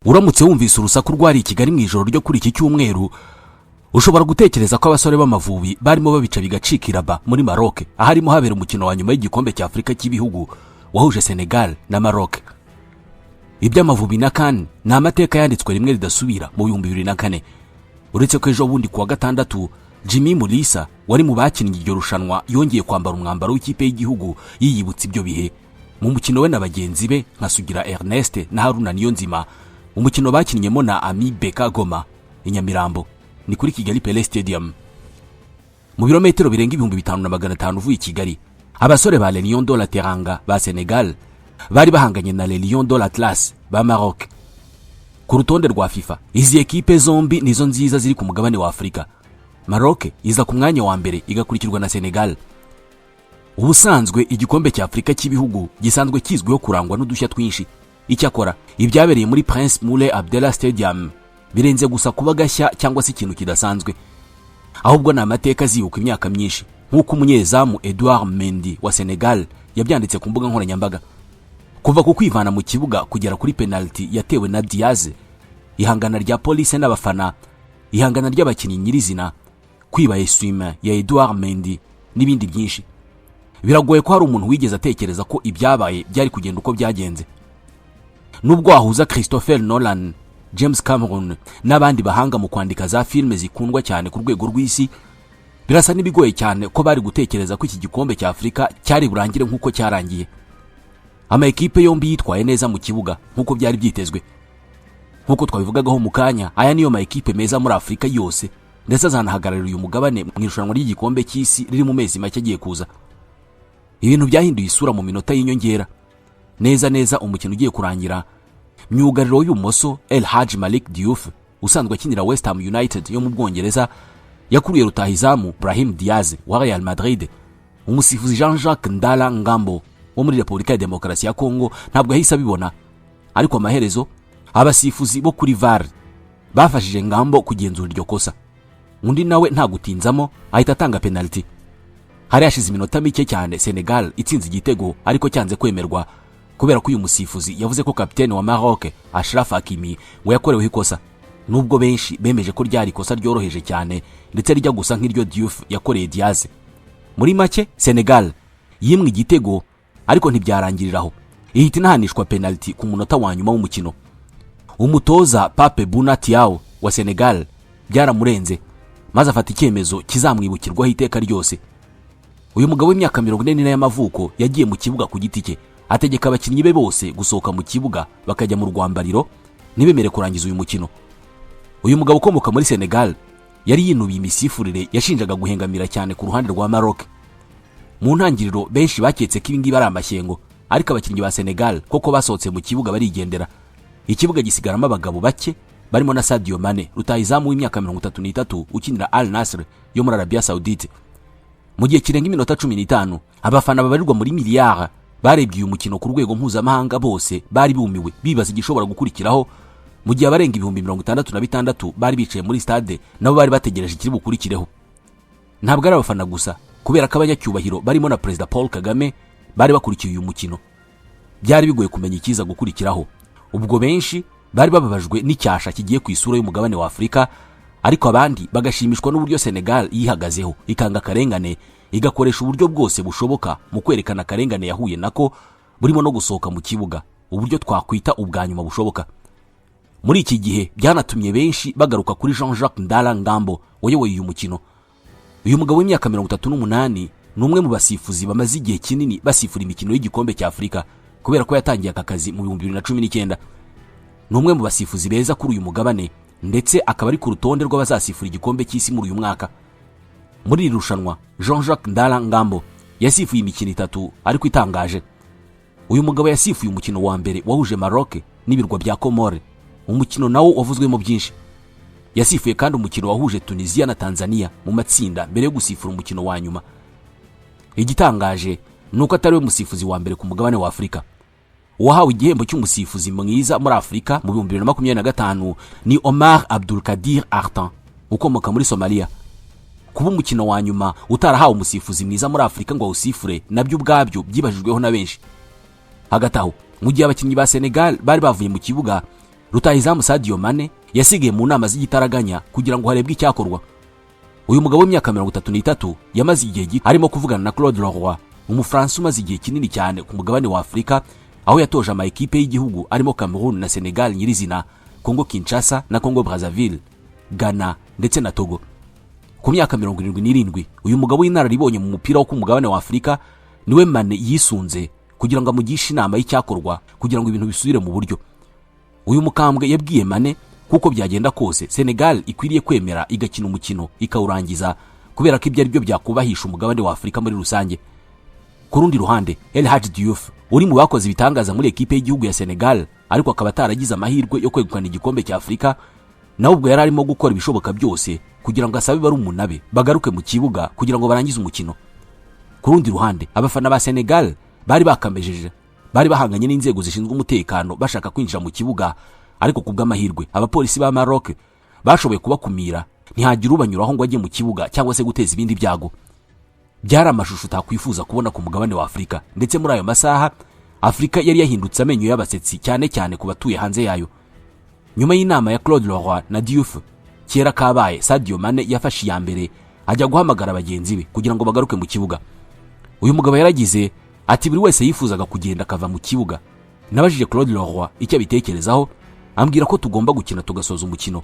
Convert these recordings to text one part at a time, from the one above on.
Uramutse wumvise urusaku rwari i Kigali mu ijoro ryo kuri iki cyumweru, ushobora gutekereza ko abasore b'Amavubi barimo babica bigacika i Rabat muri Maroc, aharimo habera umukino wa nyuma y'igikombe cya Afurika cy'ibihugu wahuje Senegal na Maroc. Iby'Amavubi na CAN ni amateka yanditswe rimwe ridasubira mu 2004, uretse ko ejo bundi kuwa gatandatu Jimmy Mulisa wari mu bakinnye iryo rushanwa yongeye kwambara umwambaro w'ikipe y'igihugu, yiyibutsa ibyo bihe mu mukino we na bagenzi be nka Sugira Ernest na Haruna Niyonzima, umukino bakinnyemo na Ami BK Goma i Nyamirambo, ni kuri Kigali Pele Stadium, mu birometero birenga 5500 uvuye i Kigali. Abasore ba Les Lions de la Teranga ba Senegal bari bahanganye na Les Lions de l'Atlas ba Maroc. Ku rutonde rwa FIFA, izi ekipe zombi nizo nziza ziri ku mugabane wa Afurika. Maroc iza ku mwanya wa mbere, igakurikirwa na Senegal. Ubusanzwe igikombe cya Afurika cy'ibihugu gisanzwe kizwiho kurangwa n'udushya twinshi. Icyakora ibyabereye muri Prince Moulay Abdellah Stadium birenze gusa kuba gashya cyangwa se ikintu kidasanzwe, ahubwo ni amateka azibuka imyaka myinshi, nk'uko umunyezamu Edouard Mendy wa Senegal yabyanditse ku mbuga nkoranyambaga. Kuva ku kwivana mu kibuga kugera kuri penaliti yatewe na Diaz, ihangana rya polisi n'abafana, ihangana ry'abakinnyi nyirizina, kwiba essuie-main ya Edouard Mendy n'ibindi byinshi, biragoye ko hari umuntu wigeze atekereza ko ibyabaye byari kugenda uko byagenze. Nubwo wahuza Christopher Nolan, James Cameron n'abandi bahanga mu kwandika za filime zikundwa cyane ku rwego rw'isi, birasa n'ibigoye cyane ko bari gutekereza ko iki gikombe cya Afurika cyari burangire nk'uko cyarangiye. Ama ekipe yombi yitwaye neza mu kibuga nk'uko byari byitezwe. Nk'uko twabivugagaho mu kanya, aya niyo ma ekipe meza muri Afurika yose, ndetse azanahagararira uyu mugabane mu irushanwa ry'igikombe cy'isi riri mu mezi make agiye kuza. Ibintu byahinduye isura mu minota y'inyongera, neza neza umukino ugiye kurangira. Myugariro w'ibumoso El Hadji Malick Diouf, usanzwe akinira West Ham United yo mu Bwongereza, yakuriye rutahizamu Brahim Diaz wa Real Madrid. Umusifuzi Jean Jacques Ndala Ngambo wo muri Repubulika ya Demokarasi ya Kongo ntabwo yahise abibona, ariko amaherezo abasifuzi bo kuri VAR bafashije Ngambo kugenzura iryo kosa, undi nawe nta gutinzamo ahita atanga penaliti. Hari hashize iminota mike cyane Senegal itsinze igitego, ariko cyanze kwemerwa kubera ko uyu musifuzi yavuze ko kapitene wa Maroc Achraf Hakimi ngo yakoreweho ikosa, nubwo benshi bemeje ko ryari ikosa ryoroheje cyane ndetse rijya gusa nk'iryo Diouf yakoreye Diaz. Muri make, Senegal yimwe igitego, ariko ntibyarangirira aho, ihita inahanishwa penaliti ku munota wa nyuma w'umukino. Umutoza Pape Bouna Thiaw wa Senegal byaramurenze, maze afata icyemezo kizamwibukirwaho iteka ryose. Uyu mugabo w'imyaka 44 y'amavuko yagiye mu kibuga ku giti cye, ategeka abakinnyi be bose gusohoka mu kibuga bakajya mu rwambariro, ntibemere kurangiza uyu mukino. Uyu mugabo ukomoka muri Senegal yari yinubiye imisifurire yashinjaga guhengamira cyane ku ruhande rwa Maroc. Mu ntangiriro benshi baketse ko ibingibi ari amashyengo, ariko abakinnyi ba Senegal koko basohotse mu kibuga barigendera, ikibuga gisigaramo abagabo bake barimo na Sadio Mane, rutahizamu w'imyaka 33 ukinira Al Nassr yo muri Arabia Saudite. Mu gihe kirenga iminota 15, abafana babarirwa muri miliyari barebye uyu mukino ku rwego mpuzamahanga bose bari bumiwe, bibaza igishobora gukurikiraho, mu gihe abarenga 66,000 bari bicaye muri stade nabo bari bategereje ikiri bukurikireho. Ntabwo ari abafana gusa, kubera ko abanyacyubahiro barimo na Perezida Paul Kagame bari bakurikiye uyu mukino. Byari bigoye kumenya ikiza gukurikiraho. Ubwo benshi bari bababajwe n'icyasha kigiye ku isura y'umugabane wa Afurika, ariko abandi bagashimishwa n'uburyo Senegal yihagazeho, ikanga akarengane, igakoresha uburyo bwose bushoboka mu kwerekana akarengane yahuye nako, burimo no gusohoka mu kibuga, uburyo twakwita ubwa nyuma bushoboka. Muri iki gihe byanatumye benshi bagaruka kuri Jean Jacques Ndala Ngambo wayoboye uyu mukino. Uyu mugabo w'imyaka 38 ni umwe mu basifuzi bamaze igihe kinini basifura imikino y'igikombe cya Afurika, kubera ko yatangiye aka kazi mu 2019. Ni umwe mu basifuzi beza kuri uyu mugabane, ndetse akaba ari ku rutonde rw'abazasifura igikombe cy'isi muri uyu mwaka. Muri iri rushanwa, Jean Jacques Ndala Ngambo yasifuye imikino itatu, ariko itangaje. Uyu mugabo yasifuye umukino wa mbere wahuje Maroc n'ibirwa bya Comore, umukino nawo wavuzwemo byinshi. Yasifuye kandi umukino wahuje Tunisia na Tanzania mu matsinda, mbere yo gusifura umukino wa nyuma. Igitangaje ni uko atari we musifuzi wa mbere ku mugabane wa Afurika. Uwahawe igihembo cy'umusifuzi mwiza muri Afurika mu 2025 ni Omar Abdulkadir Artan ukomoka muri Somaliya. Kuba umukino wa nyuma utarahawe umusifuzi mwiza muri Afurika ngo awusifure, nabyo ubwabyo byibajijweho na benshi. Hagati aho, mu gihe abakinnyi ba Senegal bari bavuye mu kibuga, Rutahizamu Sadio Mane yasigaye mu nama z'igitaraganya kugira ngo harebwe icyakorwa. Uyu mugabo w'imyaka 33 yamaze igihe gito arimo kuvugana na Claude Leroy, Umufaransa umaze igihe kinini cyane ku mugabane wa Afurika, aho yatoje ama ekipe y'igihugu arimo Cameroon na Senegal nyirizina, Congo Kinshasa na Congo Brazzaville, Ghana ndetse na Togo. Ku myaka 77, uyu mugabo w'inararibonye mu mupira wo ku mugabane wa Afurika niwe Mane yisunze kugira ngo amugishe inama y'icyakorwa kugira ngo ibintu bisubire mu buryo. Uyu mukambwe yabwiye Mane kuko byagenda kose Senegal ikwiriye kwemera igakina umukino ikawurangiza, kubera ko ibyo ari byo byakubahisha umugabane wa Afurika muri rusange. Ku rundi ruhande, El Hadji Diouf uri mu bakoze ibitangaza muri ekipe y'igihugu ya Senegal, ariko akaba ataragize amahirwe yo kwegukana igikombe cya Afurika, nawe ubwo yari arimo gukora ibishoboka byose kugira ngo asabe barumuna be bagaruke mu kibuga kugira ngo barangize umukino. Ku rundi ruhande, abafana ba Senegal bari bakamejeje, bari bahanganye n'inzego zishinzwe umutekano bashaka kwinjira mu kibuga, ariko ku bw'amahirwe abapolisi ba Maroc bashoboye kubakumira, ntihagira ubanyuraho ngo ajye mu kibuga cyangwa se guteza ibindi byago. Byari amashusho utakwifuza kubona ku mugabane wa Afurika, ndetse muri ayo masaha Afurika yari yahindutse amenyo y'abasetsi, cyane cyane ku batuye hanze yayo. Nyuma y'inama ya Claude Leroy na Diouf, kera kabaye Sadio Mane yafashe iya mbere ajya guhamagara bagenzi be kugira ngo bagaruke mu kibuga. Uyu mugabo yaragize ati: "Buri wese yifuzaga kugenda akava mu kibuga. Nabajije Claude Leroy icyo abitekerezaho, ambwira ko tugomba gukina tugasoza umukino.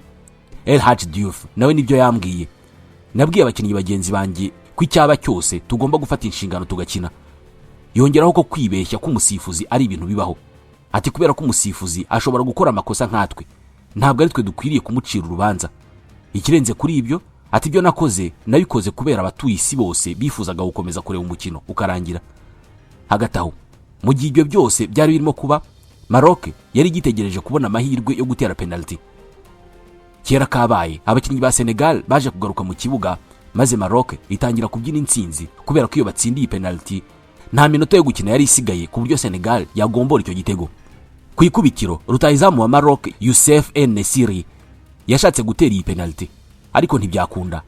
El Hadji Diouf nawe nibyo yambwiye. Nabwiye abakinnyi bagenzi banjye ko icyaba cyose tugomba gufata inshingano tugakina." Yongeraho ko kwibeshya k'umusifuzi ari ibintu bibaho, ati: "Kubera ko umusifuzi ashobora gukora amakosa nkatwe, ntabwo ari twe dukwiriye kumucira urubanza." Ikirenze kuri ibyo, ati: "Ibyo nakoze nabikoze kubera abatuye isi bose bifuzaga gukomeza kureba umukino ukarangira." Hagati aho, mu gihe ibyo byose byari birimo kuba, Maroc yari igitegereje kubona amahirwe yo gutera penaliti. Kera kabaye abakinnyi ba Senegal baje kugaruka mu kibuga, maze Maroc itangira kubyina intsinzi, kubera ko iyo batsindiye penaliti nta minota yo gukina yari isigaye ku buryo Senegal yagombora icyo gitego. Ku ikubitiro, rutahizamu wa Maroc Youssef En Nesiri yashatse gutera iyi penaliti, ariko ntibyakunda.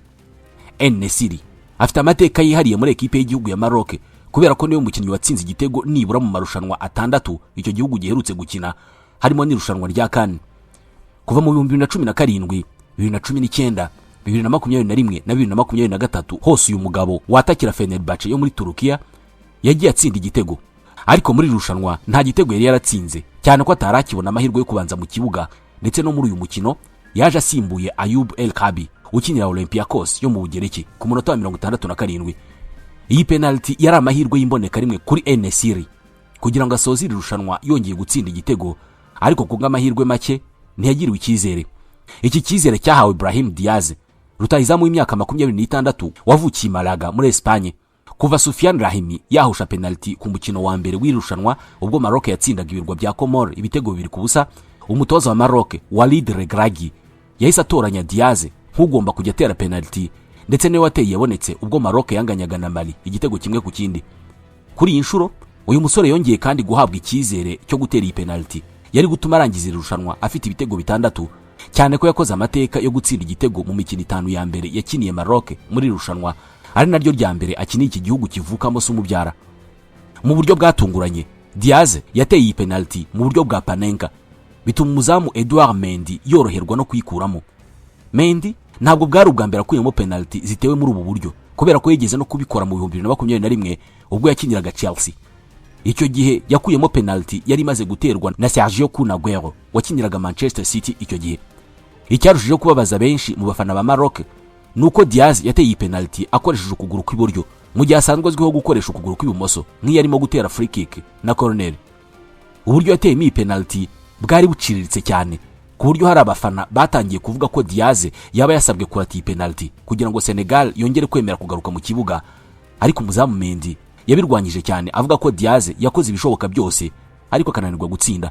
En Nesiri afite amateka yihariye muri ekipe y'igihugu ya Maroc, kubera ko niwe mukinnyi watsinze igitego nibura mu marushanwa 6 icyo gihugu giherutse gukina, harimo n'irushanwa rya CAN kuva mu 2017, 2019, 2021 na 2023. Hose uyu mugabo watakira Fenerbahce yo muri Turukiya yagiye atsinda igitego, ariko muri iri rushanwa nta gitego yari yaratsinze, cyane ko atari akibona amahirwe yo kubanza mu kibuga. Ndetse no muri uyu mukino yaje asimbuye Ayoub El Kabi ukinira Olympiacos yo mu Bugereki ku munota wa 67. Iyi penaliti yari amahirwe y'imboneka rimwe kuri En-Nesyri kugira ngo asoze iri rushanwa yongeye gutsinda igitego, ariko ku bw'amahirwe make ntiyagiriwe icyizere. Iki cyizere cyahawe Brahim Diaz, rutahizamu w'imyaka 26 wavukiye i Malaga muri Espagne. Kuva Soufiane Rahimi yahusha penaliti ku mukino wa mbere w'irushanwa, ubwo Maroc yatsindaga ibirwa bya Comore ibitego 2-0, umutoza wa Maroc Walid Regragui yahise atoranya Diaz nk'ugomba kujya atera penaliti, ndetse niwe wateye yabonetse ubwo Maroc yanganyaga na Mali igitego 1-1. Kuri iyi nshuro uyu musore yongeye kandi guhabwa icyizere cyo gutera iyi penaliti yari gutuma arangiza iri rushanwa afite ibitego 6, cyane ko yakoze amateka yo gutsinda igitego mu mikino 5 ya mbere yakiniye Maroc muri iri rushanwa, ari naryo rya mbere akiniye iki gihugu kivukamo se umubyara. Mu buryo bwatunguranye, Diaz yateye iyi penaliti mu buryo bwa panenka, bituma umuzamu Edouard Mendy yoroherwa no kuyikuramo. Mendy ntabwo bwari ubwa mbere akuyemo penaliti zitewe muri ubu buryo, kubera ko yigeze no kubikora mu 2021 ubwo yakiniraga Chelsea. Icyo gihe yakuyemo penaliti yari imaze guterwa na Sergio Kun Aguero wakiniraga Manchester City icyo gihe. Icyarushijeho kubabaza benshi mu bafana ba Maroc ni uko Diaz yateye iyi penaliti akoresheje ukuguru kw'iburyo, mu gihe asanzwe azwiho gukoresha ukuguru kw'ibumoso nk'iyo arimo gutera free kick na corner. Uburyo yateyemo iyi penaliti bwari buciriritse cyane, ku buryo hari abafana batangiye kuvuga ko Diaz yaba yasabwe kurata iyi penaliti kugira ngo Senegal yongere kwemera kugaruka mu kibuga, ariko umuzamu Mendy yabirwanyije cyane, avuga ko Diaz yakoze ibishoboka byose ariko akananirwa gutsinda.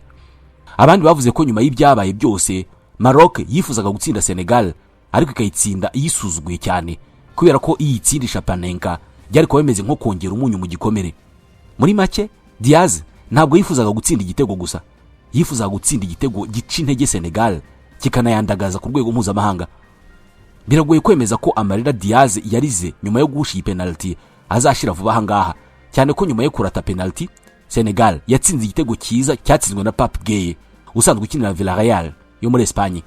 Abandi bavuze ko nyuma y'ibyabaye byose Maroc yifuzaga gutsinda Senegal, ariko ikayitsinda iyisuzuguye cyane, kubera ko iyo iyitsindisha panenka byari kuba bimeze nko kongera umunyu mu gikomere. Muri make, Diaz ntabwo yifuzaga gutsinda igitego gusa, yifuzaga gutsinda igitego gica intege Senegal kikanayandagaza ku rwego mpuzamahanga. Biragoye kwemeza ko amarira Diaz yarize nyuma yo guhusha iyi penaliti azashira vuba aha ngaha, cyane ko nyuma yo kurata penaliti Senegal yatsinze igitego cyiza cyatsinzwe na Pape Gueye usanzwe ukinira Villarreal. yo muri Espagne.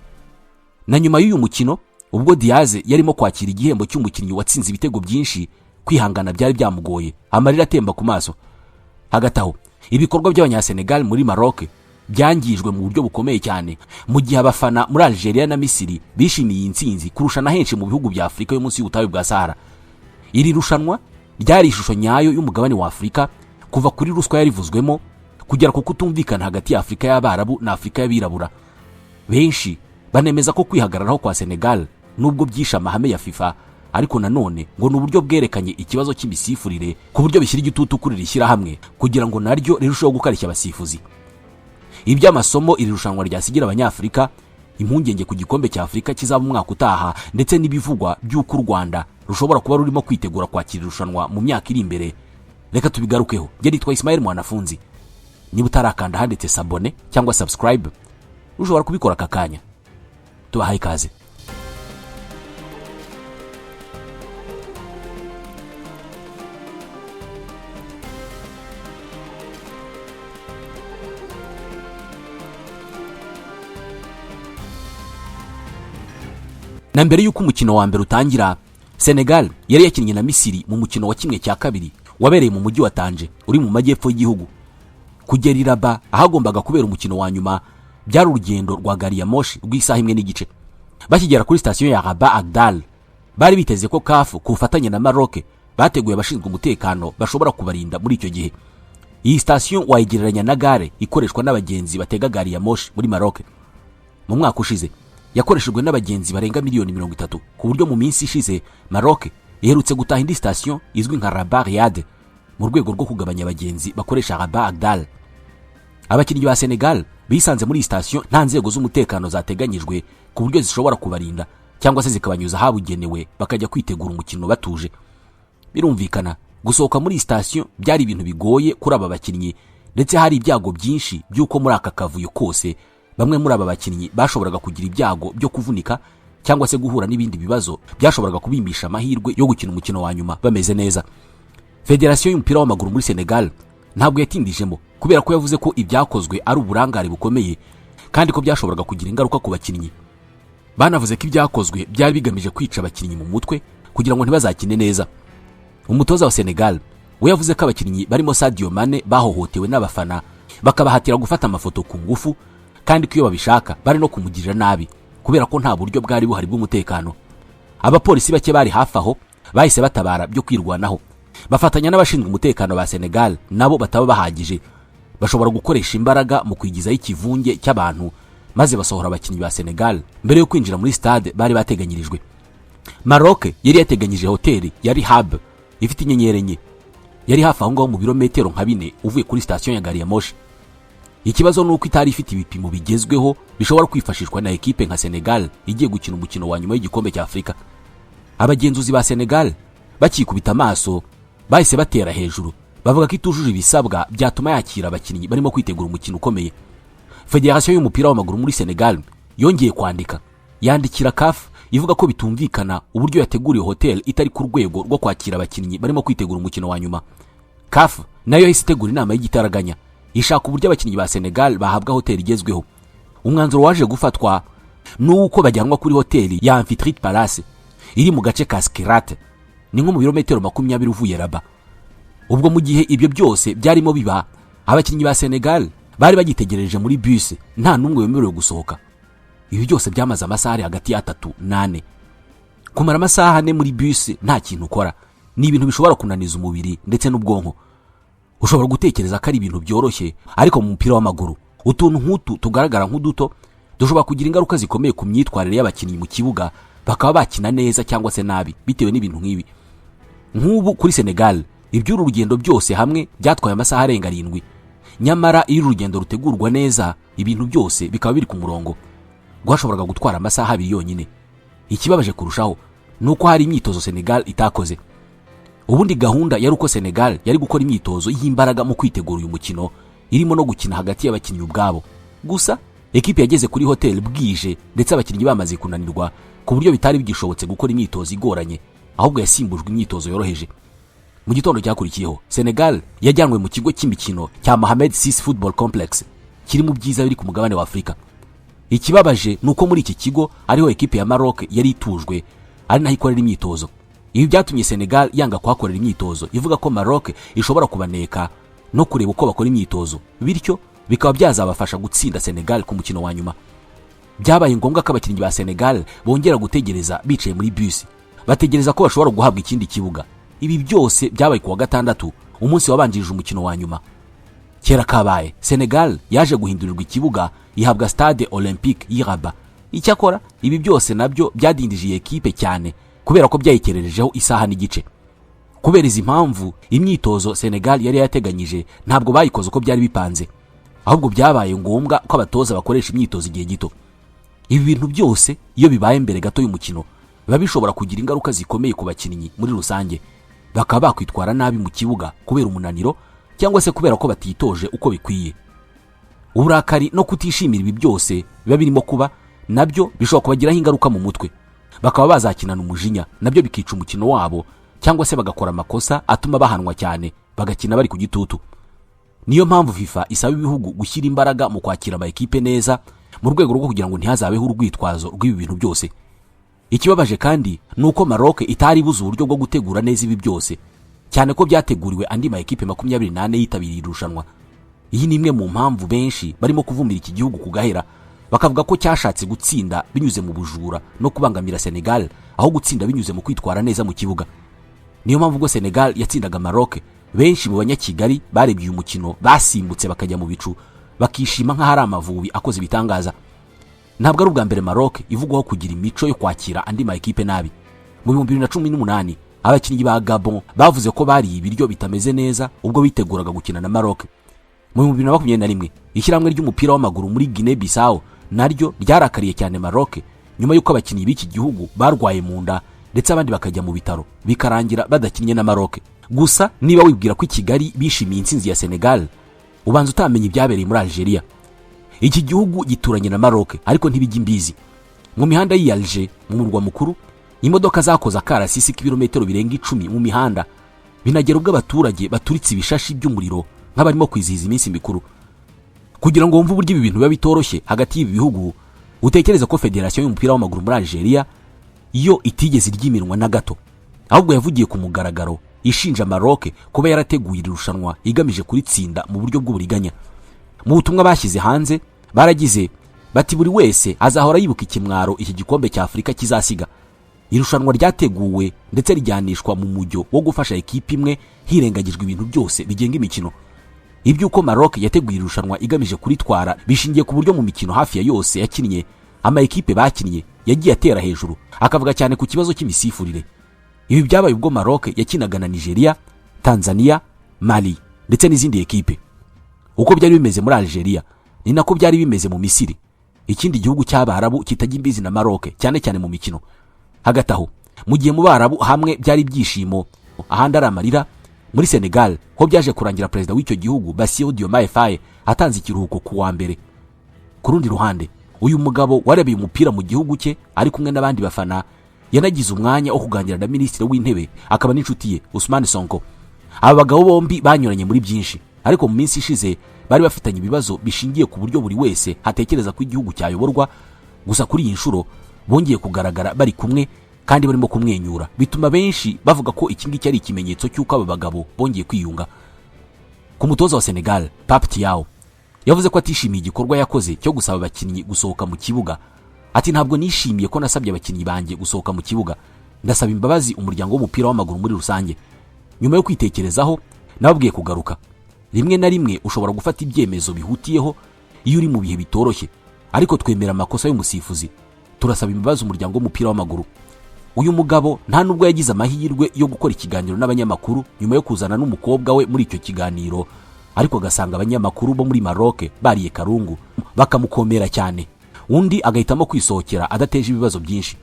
Na nyuma y'uyu mukino ubwo Diaz yarimo kwakira igihembo cy'umukinnyi watsinze ibitego byinshi, kwihangana byari byamugoye, amarira atemba ku maso. Hagati aho ibikorwa by'Abanyasenegal muri Maroc byangijwe mu buryo bukomeye cyane, mu gihe abafana muri Algeria na Misiri bishimiye iyi ntsinzi kurusha na henshi mu bihugu bya Afurika yo munsi y'ubutayu bwa Sahara. Iri rushanwa ryari ishusho nyayo y'umugabane wa Afurika, kuva kuri ruswa yarivuzwemo kugera ku kutumvikana hagati ya Afurika y'Abarabu na Afurika y'Abirabura. Benshi banemeza ko kwihagararaho kwa Senegal nubwo byishe amahame ya FIFA, ariko nanone ngo ni uburyo bwerekanye ikibazo cy'imisifurire ku buryo bishyira igitutu kuri iri shyirahamwe kugira ngo naryo rirusheho gukarishya abasifuzi. Iby'amasomo iri rushanwa ryasigira Abanyafurika, impungenge ku gikombe cya Afurika kizaba umwaka utaha, ndetse n'ibivugwa by'uko u Rwanda rushobora kuba rurimo kwitegura kwakira irushanwa mu myaka iri imbere, reka tubigarukeho. Njye nitwa Ismael Mwanafunzi. Niba utarakanda handitse s'abonner cyangwa subscribe, ushobora kubikora aka kanya. Tubahaye ikaze. Na mbere y'uko umukino wa mbere utangira, Senegal yari yakinnye na Misiri mu mukino wa 1/2 wabereye mu mujyi wa Tanje uri mu majyepfo y'igihugu. Kugera i Rabat ahagombaga kubera umukino wa nyuma byari urugendo rwa gari ya moshi rw'isaha 1.5. Bakigera kuri sitasiyo ya Rabat Agdal bari biteze ko CAF ku bufatanye na Maroc bateguye abashinzwe umutekano bashobora kubarinda muri icyo gihe. Iyi sitasiyo wayigereranya na gare ikoreshwa n'abagenzi batega gari ya moshi muri Maroc. Mu mwaka ushize yakoreshejwe n'abagenzi barenga miliyoni 30, ku buryo mu minsi ishize Maroc iherutse gutaha indi sitasiyo izwi nka Rabat Riyad mu rwego rwo kugabanya abagenzi bakoresha Rabat Agdal. Abakinnyi ba Senegal bisanze muri iyi sitasiyo nta nzego z'umutekano zateganyijwe ku buryo zishobora kubarinda cyangwa se zikabanyuza ahabugenewe bakajya kwitegura umukino batuje. Birumvikana gusohoka muri iyi sitasiyo byari ibintu bigoye kuri aba bakinnyi, ndetse hari ibyago byinshi by'uko muri aka kavuyo kose bamwe muri aba bakinnyi bashoboraga kugira ibyago byo kuvunika cyangwa se guhura n'ibindi bibazo byashoboraga kubimisha amahirwe yo gukina umukino wa nyuma bameze neza. Federasiyo y'umupira w'amaguru muri Senegal ntabwo yatindijemo, kubera ko yavuze ko ibyakozwe ari uburangare bukomeye kandi ko byashoboraga kugira ingaruka ku bakinnyi. Banavuze ko ibyakozwe byari bigamije kwica abakinnyi mu mutwe kugira ngo ntibazakine neza. Umutoza wa Senegal we yavuze ko abakinnyi barimo Sadio Mane bahohotewe n'abafana bakabahatira gufata amafoto ku ngufu, kandi ko iyo babishaka bari no kumugirira nabi kubera ko nta buryo bwari buhari bw'umutekano. Abapolisi bake bari hafi aho bahise batabara byo kwirwanaho, bafatanya n'abashinzwe umutekano ba Senegal nabo bataba bahagije, bashobora gukoresha imbaraga mu kwigizaho ikivunge cy'abantu, maze basohora abakinnyi ba Senegal mbere yo kwinjira muri stade bari bateganyirijwe. Maroc yari yateganyije hoteli ya Rehab ifite inyenyeri 4, yari hafi aho ngaho mu birometero nka 4 uvuye kuri sitasiyo ya gari ya moshi. Ikibazo ni uko itari ifite ibipimo bigezweho bishobora kwifashishwa na ekipe nka Senegal igiye gukina umukino wa nyuma w'igikombe cya Afurika. Abagenzuzi ba Senegal bakikubita amaso bahise batera hejuru bavuga ko itujuje ibisabwa byatuma yakira abakinnyi barimo kwitegura umukino ukomeye. Federasiyo y'umupira w'amaguru muri Senegal yongeye kwandika, yandikira CAF ivuga ko bitumvikana uburyo yateguriye hotel itari ku rwego rwo kwakira abakinnyi barimo kwitegura umukino wa nyuma. CAF nayo yahise itegura inama y'igitaraganya ishaka uburyo abakinnyi ba Senegal bahabwa hoteli igezweho. Umwanzuro waje gufatwa nuko bajyanwa kuri hoteli ya Amphitrite Palace iri mu gace ka Skirate, ni nko mu birometero 20 uvuye Rabat. Ubwo mu gihe ibyo byose byarimo biba, abakinnyi ba Senegal bari bagitegereje muri bus, nta n'umwe wemerewe gusohoka. Ibi byose byamaze amasaha ari hagati ya 3 na 4. Kumara amasaha 4 muri bus nta kintu ukora ni ibintu bishobora kunaniza umubiri ndetse n'ubwonko. Ushobora gutekereza ko ari ibintu byoroshye, ariko mu mupira w'amaguru utuntu nk'utu tugaragara nk'uduto dushobora kugira ingaruka zikomeye ku myitwarire y'abakinnyi mu kibuga, bakaba bakina neza cyangwa se nabi bitewe n'ibintu nk'ibi. Nk'ubu kuri Senegal iby'uru rugendo byose hamwe byatwaye amasaha arenga 7. Nyamara iyo urugendo rutegurwa neza ibintu byose bikaba biri ku murongo, rwashoboraga gutwara amasaha 2 yonyine. Ikibabaje kurushaho nuko hari imyitozo Senegal itakoze. Ubundi gahunda yari uko Senegal yari gukora imyitozo y'imbaraga mu kwitegura uyu mukino, irimo no gukina hagati y'abakinnyi ubwabo. Gusa ekipe yageze kuri hotel bwije ndetse abakinnyi bamaze kunanirwa ku buryo bitari bigishobotse gukora imyitozo igoranye, ahubwo yasimbujwe imyitozo yoroheje. Mu gitondo cyakurikiyeho Senegal yajyanwe mu kigo cy'imikino cya Mohamed VI Football Complex kiri mu byiza biri ku mugabane wa Afurika. Ikibabaje ni uko muri iki kigo ariho ekipe ya Maroc yari itujwe, ari naho ikorera imyitozo. Ibi byatumye Senegal yanga kuhakorera imyitozo, ivuga ko Maroc ishobora kubaneka no kureba uko bakora imyitozo, bityo bikaba byazabafasha gutsinda Senegal ku mukino wa nyuma. Byabaye ngombwa ko abakinnyi ba Senegal bongera gutegereza bicaye muri bisi, bategereza ko bashobora guhabwa ikindi kibuga. Ibi byose byabaye ku wa gatandatu, umunsi wabanjirije umukino wa nyuma. Kera kabaye, Senegal yaje guhindurirwa ikibuga, ihabwa Stade Olympique y'i Rabat. Icyakora ibi byose nabyo byadindije iyi ekipe cyane, kubera ko byayikererejeho isaha n'igice. Kubera izi mpamvu, imyitozo Senegal yari yateganyije ntabwo bayikoze uko byari bipanze, ahubwo byabaye ngombwa ko abatoza bakoresha imyitozo igihe gito. Ibi bintu byose iyo bibaye mbere gato y'umukino, biba bishobora kugira ingaruka zikomeye ku bakinnyi muri rusange, bakaba bakwitwara nabi mu kibuga kubera umunaniro cyangwa se kubera ko batitoje uko bikwiye. Uburakari no kutishimira ibi byose biba birimo kuba nabyo bishobora kubagiraho ingaruka mu mutwe, bakaba bazakinana umujinya, nabyo bikica umukino wabo, cyangwa se bagakora amakosa atuma bahanwa cyane, bagakina bari ku gitutu. Niyo mpamvu FIFA isaba ibihugu gushyira imbaraga mu kwakira ama ekipe neza, mu rwego rwo kugira ngo ntihazabeho urwitwazo rw'ibi bintu byose. Ikibabaje kandi ni uko Maroc itari ibuze uburyo bwo gutegura neza ibi byose, cyane ko byateguriwe andi ma ekipe 24 yitabiriye irushanwa. Iyi ni imwe mu mpamvu benshi barimo kuvumira iki gihugu ku gahera, bakavuga ko cyashatse gutsinda binyuze mu bujura no kubangamira Senegal, aho gutsinda binyuze mu kwitwara neza mu kibuga. Niyo mpamvu ubwo Senegal yatsindaga Maroc, benshi mu Banyakigali barebye uyu mukino basimbutse bakajya mu bicu, bakishima nk'aho ari Amavubi akoze ibitangaza. Ntabwo ari ubwa mbere Maroc ivugwaho kugira imico yo kwakira andi ma ekipe nabi. Mu 2018, abakinnyi ba Gabon bavuze ko bariye ibiryo bitameze neza ubwo biteguraga gukina na Maroc. Mu 2021, ishyirahamwe ry'umupira w'amaguru muri Guinea Bissau naryo ryarakariye cyane Maroc, nyuma y'uko abakinnyi b'iki gihugu barwaye mu nda ndetse abandi bakajya mu bitaro, bikarangira badakinnye na Maroc. Gusa niba wibwira ko i Kigali bishimiye intsinzi ya Senegal, ubanza utamenya ibyabereye muri Algeria. Iki gihugu gituranye na Maroc, ariko ntibijya imbizi. Mu mihanda y'i Alger, mu murwa mukuru, imodoka zakoze akarasisi k'ibirometero birenga 10 mu mihanda, binagera ubwo abaturage baturitse ibishashi by'umuriro nk'abarimo kwizihiza iminsi mikuru. Kugira ngo wumve uburyo ibi bintu biba bitoroshye hagati y'ibi bihugu, utekereza ko federasiyo y'umupira w'amaguru muri Algeria yo itigeze irya iminwa na gato, ahubwo yavugiye ku mugaragaro ishinja Maroc kuba yarateguye iri rushanwa igamije kuritsinda mu buryo bw'uburiganya. Mu butumwa bashyize hanze baragize bati: "Buri wese azahora yibuka ikimwaro iki gikombe cya Afurika kizasiga. Irushanwa ryateguwe ndetse rijyanishwa mu mujyo wo gufasha ekipe imwe, hirengagijwe ibintu byose bigenga imikino. Iby'uko Maroc yateguye irushanwa igamije kuritwara bishingiye ku buryo mu mikino hafi ya yose yakinnye, ama ekipe bakinnye yagiye atera hejuru akavuga cyane ku kibazo cy'imisifurire. Ibi byabaye ubwo Maroc yakinaga na Nigeria, Tanzania, Mali ndetse n'izindi ekipe. Uko byari bimeze muri Algeria ni nako byari bimeze mu Misiri, ikindi gihugu cy'Abarabu kitajya imbizi na Maroc, cyane cyane mu mikino. Hagati aho, mu gihe mu Barabu hamwe byari ibyishimo, ahandi ari amarira, muri Senegal ho byaje kurangira perezida w'icyo gihugu Bassirou Diomaye Faye atanze ikiruhuko ku wa mbere. Ku rundi ruhande, uyu mugabo warebeye umupira mu gihugu cye ari kumwe n'abandi bafana yanagize umwanya wo kuganira na minisitiri w'intebe akaba n'inshuti ye Ousmane Sonko. Aba bagabo bombi banyuranye muri byinshi, ariko mu minsi ishize bari bafitanye ibibazo bishingiye ku buryo buri wese hatekereza ko igihugu cyayoborwa. Gusa kuri iyi nshuro bongeye kugaragara bari kumwe kandi barimo kumwenyura, bituma benshi bavuga ko iki ngiki ari ikimenyetso cy'uko aba bagabo bongeye kwiyunga. Ku mutoza wa Senegal Pape Thiaw, yavuze ko atishimiye igikorwa yakoze cyo gusaba abakinnyi gusohoka mu kibuga. Ati: "Ntabwo nishimiye ko nasabye abakinnyi banjye gusohoka mu kibuga. Ndasaba imbabazi umuryango w'umupira w'amaguru muri rusange. Nyuma yo kwitekerezaho, nababwiye kugaruka. Rimwe na rimwe ushobora gufata ibyemezo bihutiyeho iyo uri mu bihe bitoroshye, ariko twemera amakosa y'umusifuzi. Turasaba imbabazi umuryango w'umupira w'amaguru." Uyu mugabo nta nubwo yagize amahirwe yo gukora ikiganiro n'abanyamakuru nyuma yo kuzana n'umukobwa we muri icyo kiganiro, ariko agasanga abanyamakuru bo muri Maroc bariye karungu, bakamukomera cyane, undi agahitamo kwisohokera adateje ibibazo byinshi.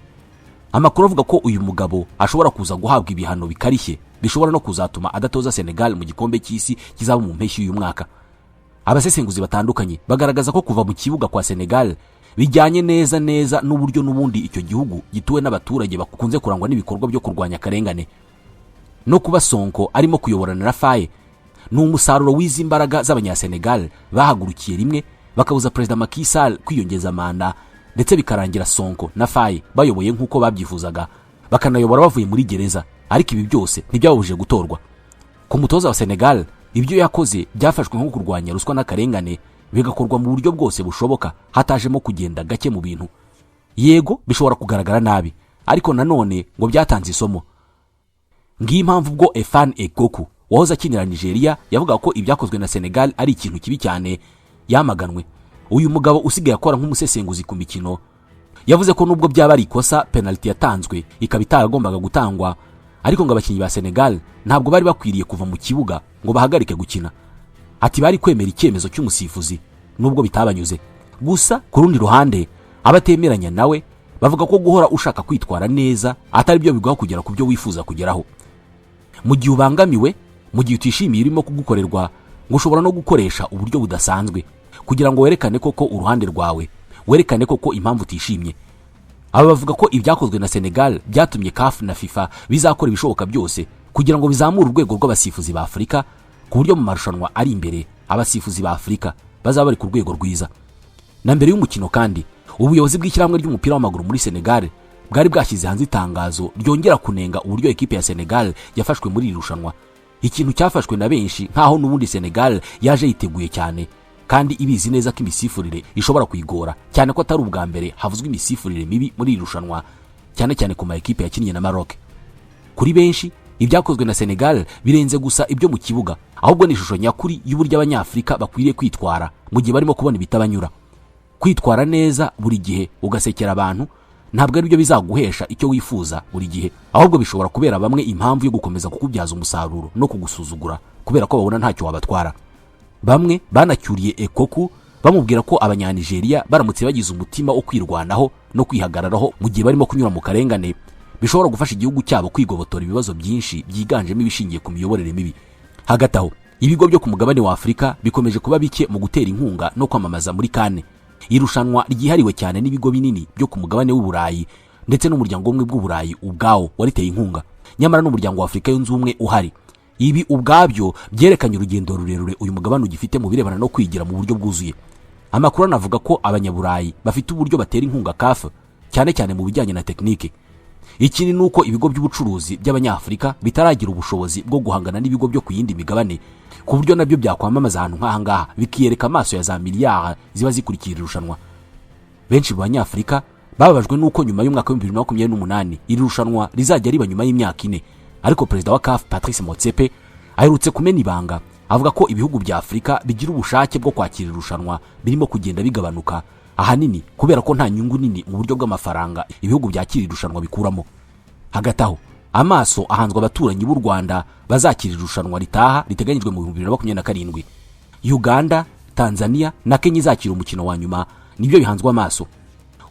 Amakuru avuga ko uyu mugabo ashobora kuza guhabwa ibihano bikarishye, bishobora no kuzatuma adatoza Senegal mu gikombe cy'isi kizaba mu mpeshyi y'uyu mwaka. Abasesenguzi batandukanye bagaragaza ko kuva mu kibuga kwa Senegal bijyanye neza neza n'uburyo n'ubundi icyo gihugu gituwe n'abaturage bakunze kurangwa n'ibikorwa byo kurwanya akarengane. No kuba Sonko arimo kuyoborana na Faye ni umusaruro w'izi mbaraga z'Abanyasenegal bahagurukiye rimwe bakabuza Perezida Macky Sall kwiyongeza manda, ndetse bikarangira Sonko na Faye bayoboye nk'uko babyifuzaga, bakanayobora bavuye muri gereza. Ariko ibi byose ntibyababujije gutorwa. Ku mutoza wa Senegal, ibyo yakoze byafashwe nko kurwanya ruswa n'akarengane, bigakorwa mu buryo bwose bushoboka, hatajemo kugenda gake mu bintu. Yego, bishobora kugaragara nabi, ariko nanone ngo byatanze isomo. Ngiyi impamvu ubwo Efan Ekoku wahoze akinira Nigeria yavuga ko ibyakozwe na Senegal ari ikintu kibi cyane, yamaganwe. Uyu mugabo usigaye akora nk'umusesenguzi ku mikino yavuze ko nubwo byaba ari ikosa, penaliti yatanzwe ikaba itaragombaga gutangwa, ariko ngo abakinnyi ba Senegal ntabwo bari bakwiriye kuva mu kibuga ngo bahagarike gukina. Ati bari kwemera icyemezo cy'umusifuzi nubwo bitabanyuze. Gusa ku rundi ruhande, abatemeranya nawe bavuga ko guhora ushaka kwitwara neza atari byo biguha kugera ku byo wifuza kugeraho. Mu gihe ubangamiwe, mu gihe utishimiye irimo kugukorerwa, ngo ushobora no gukoresha uburyo budasanzwe kugira ngo werekane koko uruhande rwawe, werekane koko impamvu utishimye. Aba bavuga ko ibyakozwe na Senegal byatumye CAF na FIFA bizakora ibishoboka byose kugira ngo bizamure urwego rw'abasifuzi ba Afurika, ku buryo mu marushanwa ari imbere abasifuzi ba Afurika bazaba bari ku rwego rwiza. Na mbere y'umukino kandi, ubuyobozi bw'ishyirahamwe ry'umupira w'amaguru muri Senegal bwari bwashyize hanze itangazo ryongera kunenga uburyo ekipe ya Senegal yafashwe muri iri rushanwa, ikintu cyafashwe na benshi nk'aho n'ubundi Senegal yaje yiteguye cyane kandi ibizi neza ko imisifurire ishobora kuyigora, cyane ko atari ubwa mbere havuzwe imisifurire mibi muri iri rushanwa, cyane cyane ku ma ekipe yakinnye na Maroc. Kuri benshi, ibyakozwe na Senegal birenze gusa ibyo mu kibuga, ahubwo ni ishusho nyakuri y'uburyo Abanyafurika bakwiriye kwitwara mu gihe barimo kubona ibitabanyura. Kwitwara neza buri gihe ugasekera abantu ntabwo ari byo bizaguhesha icyo wifuza buri gihe, ahubwo bishobora kubera bamwe impamvu yo gukomeza kukubyaza umusaruro no kugusuzugura kubera ko babona ntacyo wabatwara. Bamwe banacyuriye Ekoku bamubwira ko Abanyanigeriya baramutse bagize umutima wo kwirwanaho no kwihagararaho mu gihe barimo kunyura mu karengane, bishobora gufasha igihugu cyabo kwigobotora ibibazo byinshi byiganjemo ibishingiye ku miyoborere mibi. Hagati aho, ibigo byo ku mugabane wa Afurika bikomeje kuba bike mu gutera inkunga no kwamamaza muri CAN, irushanwa ryihariwe cyane n'ibigo binini byo ku mugabane w'Uburayi, ndetse n'Umuryango w'Ubumwe bw'Uburayi ubwawo wariteye inkunga, nyamara n'Umuryango wa Afurika Yunze Ubumwe uhari. Ibi ubwabyo byerekanye urugendo rurerure uyu mugabane ugifite mu birebana no kwigira mu buryo bwuzuye. Amakuru anavuga ko Abanyaburayi bafite uburyo batera inkunga CAF, cyane cyane mu bijyanye na tekinike. Ikindi ni uko ibigo by'ubucuruzi by'Abanyafurika bitaragira ubushobozi bwo guhangana n'ibigo byo ku yindi migabane, ku buryo nabyo byakwamamaza ahantu nk'aha ngaha bikiyereka amaso ya za miliyari ziba zikurikira irushanwa. Benshi mu Banyafurika bababajwe n'uko nyuma y'umwaka wa 2028 iri rushanwa rizajya riba nyuma y'imyaka 4, ariko Perezida wa CAF Patrice Motsepe aherutse kumena ibanga avuga ko ibihugu bya Afurika bigira ubushake bwo kwakira irushanwa birimo kugenda bigabanuka, ahanini kubera ko nta nyungu nini mu buryo bw'amafaranga ibihugu byakira irushanwa bikuramo. Hagati aho, amaso ahanzwe abaturanyi b'u Rwanda bazakira irushanwa ritaha riteganyijwe mu 2027. Uganda, Tanzania na Kenya izakira umukino wa nyuma nibyo bihanzwe amaso.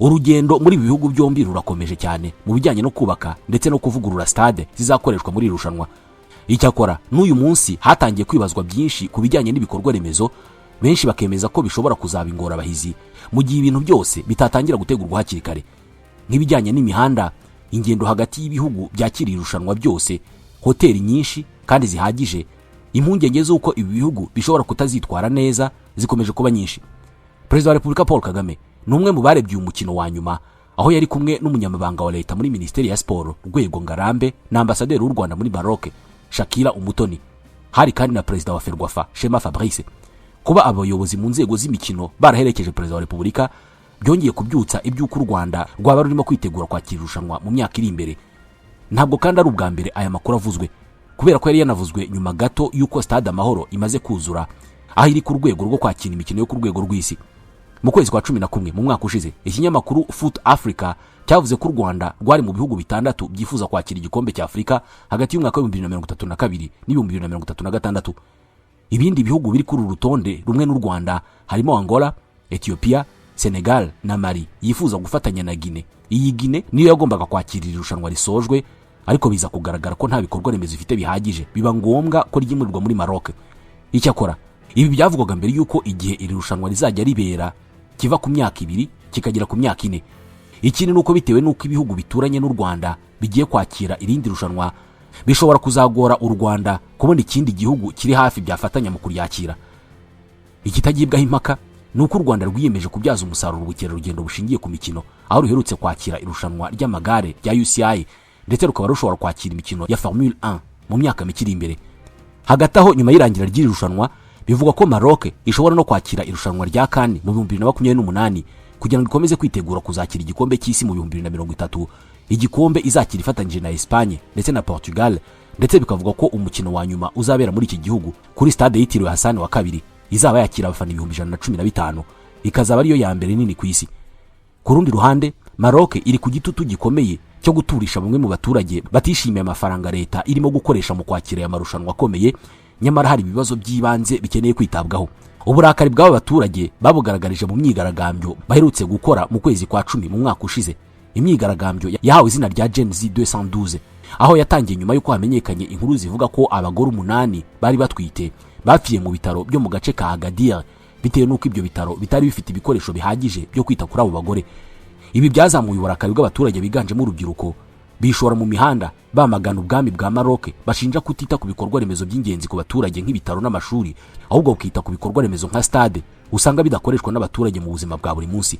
Urugendo muri ibi bihugu byombi rurakomeje cyane mu bijyanye no kubaka ndetse no kuvugurura stade zizakoreshwa muri iri rushanwa. Icyakora n'uyu munsi hatangiye kwibazwa byinshi ku bijyanye n'ibikorwa remezo, benshi bakemeza ko bishobora kuzaba ingorabahizi mu gihe ibintu byose bitatangira gutegurwa hakiri kare, nk'ibijyanye n'imihanda, ingendo hagati y'ibihugu byakira irushanwa byose, hoteli nyinshi kandi zihagije. Impungenge z'uko ibi bihugu bishobora kutazitwara neza zikomeje kuba nyinshi. Perezida wa Repubulika Paul Kagame ni umwe mu barebye uyu mukino wa nyuma, aho yari kumwe n'umunyamabanga wa leta muri Minisiteri ya Siporo Rwego Ngarambe na Ambasaderi w'u Rwanda muri Maroc Shakira Umutoni. Hari kandi na Perezida wa Ferwafa Shema Fabrice. Kuba abayobozi mu nzego z'imikino baraherekeje Perezida wa Repubulika byongeye kubyutsa iby'uko u Rwanda rwaba rurimo kwitegura kwakira irushanwa mu myaka iri imbere. Ntabwo kandi ari ubwa mbere aya makuru avuzwe, kubera ko yari yanavuzwe nyuma gato y'uko Stade Amahoro imaze kuzura, aho iri ku rwego rwo kwakira imikino yo ku rwego rw'isi. Mu kwezi kwa 11 mu mwaka ushize, ikinyamakuru Foot Africa cyavuze ko u Rwanda rwari mu bihugu 6 byifuza kwakira igikombe cya Afurika hagati y'umwaka wa 2032 n'2036. Ibindi bihugu biri kuri uru rutonde rumwe n'u Rwanda harimo Angola, Ethiopia, Senegal na Mali yifuza gufatanya na Guinea. Iyi Guinea niyo yagombaga kwakira irushanwa risojwe, ariko biza kugaragara ko nta bikorwa remezo ifite bihagije, biba ngombwa ko ryimurirwa muri Maroc. Icyakora ibi byavugwaga mbere y'uko igihe iri rushanwa rizajya ribera kiva ku myaka 2 kikagera ku myaka 4. Ikindi ni uko bitewe n'uko ibihugu bituranye n'u Rwanda bigiye kwakira irindi rushanwa, bishobora kuzagora u Rwanda kubona ikindi gihugu kiri hafi byafatanya mu kuryakira. Ikitagibwaho impaka Ni uko u Rwanda rwiyemeje kubyaza umusaruro ubukerarugendo bushingiye ku mikino, aho ruherutse kwakira irushanwa ry'amagare rya UCI, ndetse rukaba rushobora kwakira imikino ya Formule 1 mu myaka mike iri imbere. Hagati aho, nyuma y'irangira ry'iri rushanwa, bivugwa ko Maroc ishobora no kwakira irushanwa rya CAN mu 2028, kugira ngo ikomeze kwitegura kuzakira igikombe cy'isi mu 2030, igikombe izakira ifatanyije na Espagne ndetse na Portugal. Ndetse bikavuga ko umukino wa nyuma uzabera muri iki gihugu kuri stade yitiriwe Hassan wa Kabiri, izaba yakira abafana 115,000, ikazaba ariyo ya mbere nini ku isi. Ku rundi ruhande, Maroc iri ku gitutu gikomeye cyo guturisha bamwe mu baturage batishimiye amafaranga leta irimo gukoresha mu kwakira aya marushanwa akomeye, nyamara hari ibibazo by'ibanze bikeneye kwitabwaho. Uburakari bw'aba baturage babugaragarije mu myigaragambyo baherutse gukora mu kwezi kwa 10 mu mwaka ushize, imyigaragambyo yahawe izina rya Gen Z 212, aho yatangiye nyuma y'uko hamenyekanye inkuru zivuga ko abagore 8 bari batwite bapfiye mu bitaro byo mu gace ka Agadir, bitewe n'uko ibyo bitaro bitari bifite ibikoresho bihagije byo kwita kuri abo bagore. Ibi byazamuye uburakari bw'abaturage biganjemo urubyiruko, bishora mu mihanda bamagana ubwami bwa Maroc, bashinja kutita ku bikorwa remezo by'ingenzi ku baturage nk'ibitaro n'amashuri, ahubwo bukita ku bikorwa remezo nka stade usanga bidakoreshwa n'abaturage mu buzima bwa buri munsi.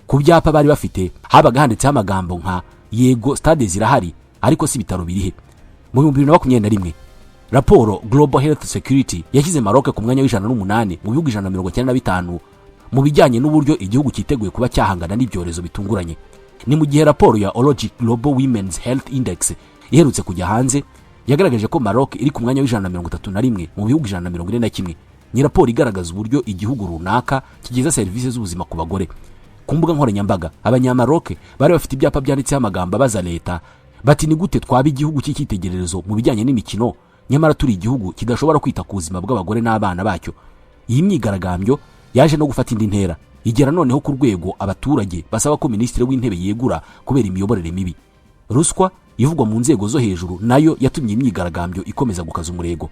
Ku byapa bari bafite habaga handitseho amagambo nka "Yego, stade zirahari, ariko si ibitaro birihe?" Mu 2021, raporo Global Health Security yashyize Maroc ku mwanya wa 108 mu bihugu 195 mu bijyanye n'uburyo igihugu cyiteguye kuba cyahangana n'ibyorezo bitunguranye. Ni mu gihe raporo ya Hologic Global Women's Health Index iherutse kujya hanze yagaragaje ko Maroc iri ku mwanya wa 131 mu bihugu 141. Ni raporo igaragaza uburyo igihugu runaka kigeza serivisi z'ubuzima ku bagore. Ku mbuga nkoranyambaga, Abanyamaroc bari bafite ibyapa byanditseho amagambo abaza leta bati: "Ni gute twaba igihugu cy'icyitegererezo mu bijyanye n'imikino, nyamara turi igihugu kidashobora kwita ku buzima bw'abagore n'abana bacyo?" Iyi myigaragambyo yaje no gufata indi ntera, igera noneho ku rwego abaturage basaba ko minisitiri w'intebe yegura kubera imiyoborere mibi. Ruswa ivugwa mu nzego zo hejuru nayo yatumye imyigaragambyo ikomeza gukaza umurego.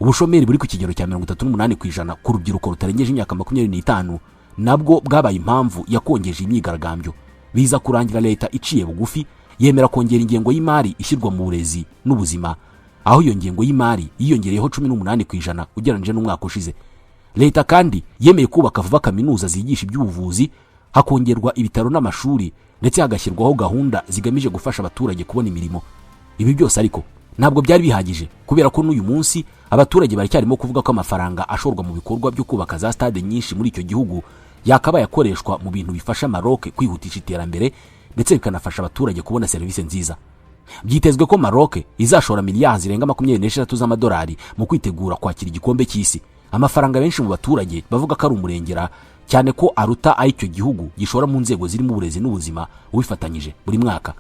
Ubushomeri buri ku kigero cya 38% ku rubyiruko rutarengeje imyaka 25 nabwo bwabaye impamvu yakongeje imyigaragambyo. Biza kurangira leta iciye bugufi, yemera kongera ingengo y'imari ishyirwa mu burezi n'ubuzima, aho iyo ngengo y'imari yiyongereyeho 18% ugereranyije n'umwaka ushize. Leta kandi yemeye kubaka vuba kaminuza zigisha iby'ubuvuzi, hakongerwa ibitaro n'amashuri, ndetse hagashyirwaho gahunda zigamije gufasha abaturage kubona imirimo. Ibi byose ariko ntabwo byari bihagije, kubera ko n'uyu munsi abaturage baracyarimo kuvuga ko amafaranga ashorwa mu bikorwa byo kubaka za stade nyinshi muri icyo gihugu yakabaye akoreshwa mu bintu bifasha Maroc kwihutisha iterambere, ndetse bikanafasha abaturage kubona serivisi nziza. Byitezwe ko Maroc izashora miliyari zirenga 23 z'amadolari mu kwitegura kwakira igikombe cy'isi, amafaranga benshi mu baturage bavuga ko ari umurengera cyane, ko aruta ay'icyo gihugu gishora mu nzego zirimo uburezi n'ubuzima ubifatanyije buri mwaka.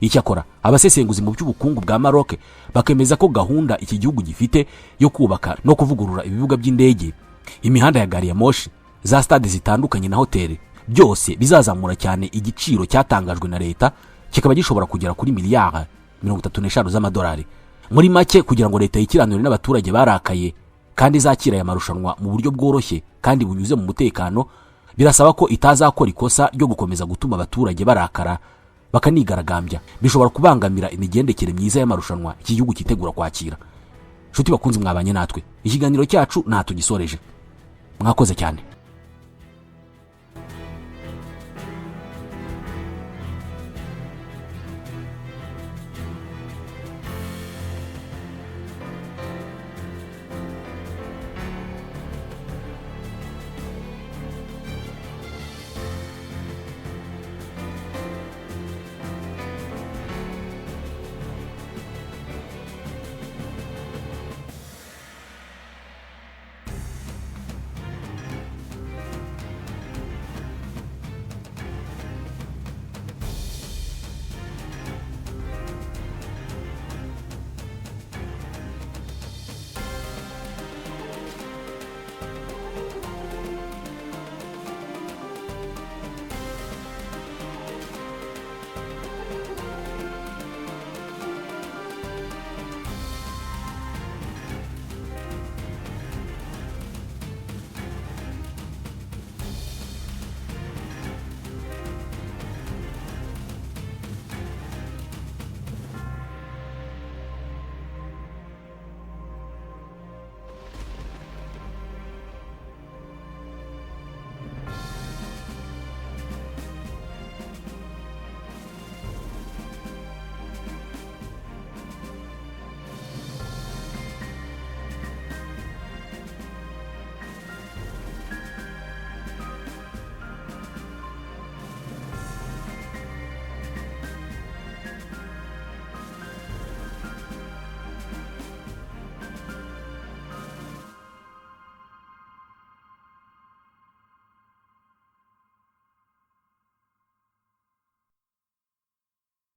Icyakora abasesenguzi mu by'ubukungu bwa Maroc bakemeza ko gahunda iki gihugu gifite yo kubaka no kuvugurura ibibuga by'indege, imihanda ya gari ya moshi, za stade zitandukanye na hoteli, byose bizazamura cyane igiciro cyatangajwe na leta, kikaba gishobora kugera kuri miliyari 35 z'amadolari. Muri make, kugira ngo leta yikiranure n'abaturage barakaye kandi izakira aya marushanwa mu buryo bworoshye kandi bunyuze mu mutekano, birasaba ko itazakora ikosa ryo gukomeza gutuma abaturage barakara bakanigaragambya, bishobora kubangamira imigendekere myiza y'amarushanwa iki gihugu cyitegura kwakira. Nshuti bakunzi mwabanye natwe, ikiganiro cyacu ntatugisoreje. Mwakoze cyane.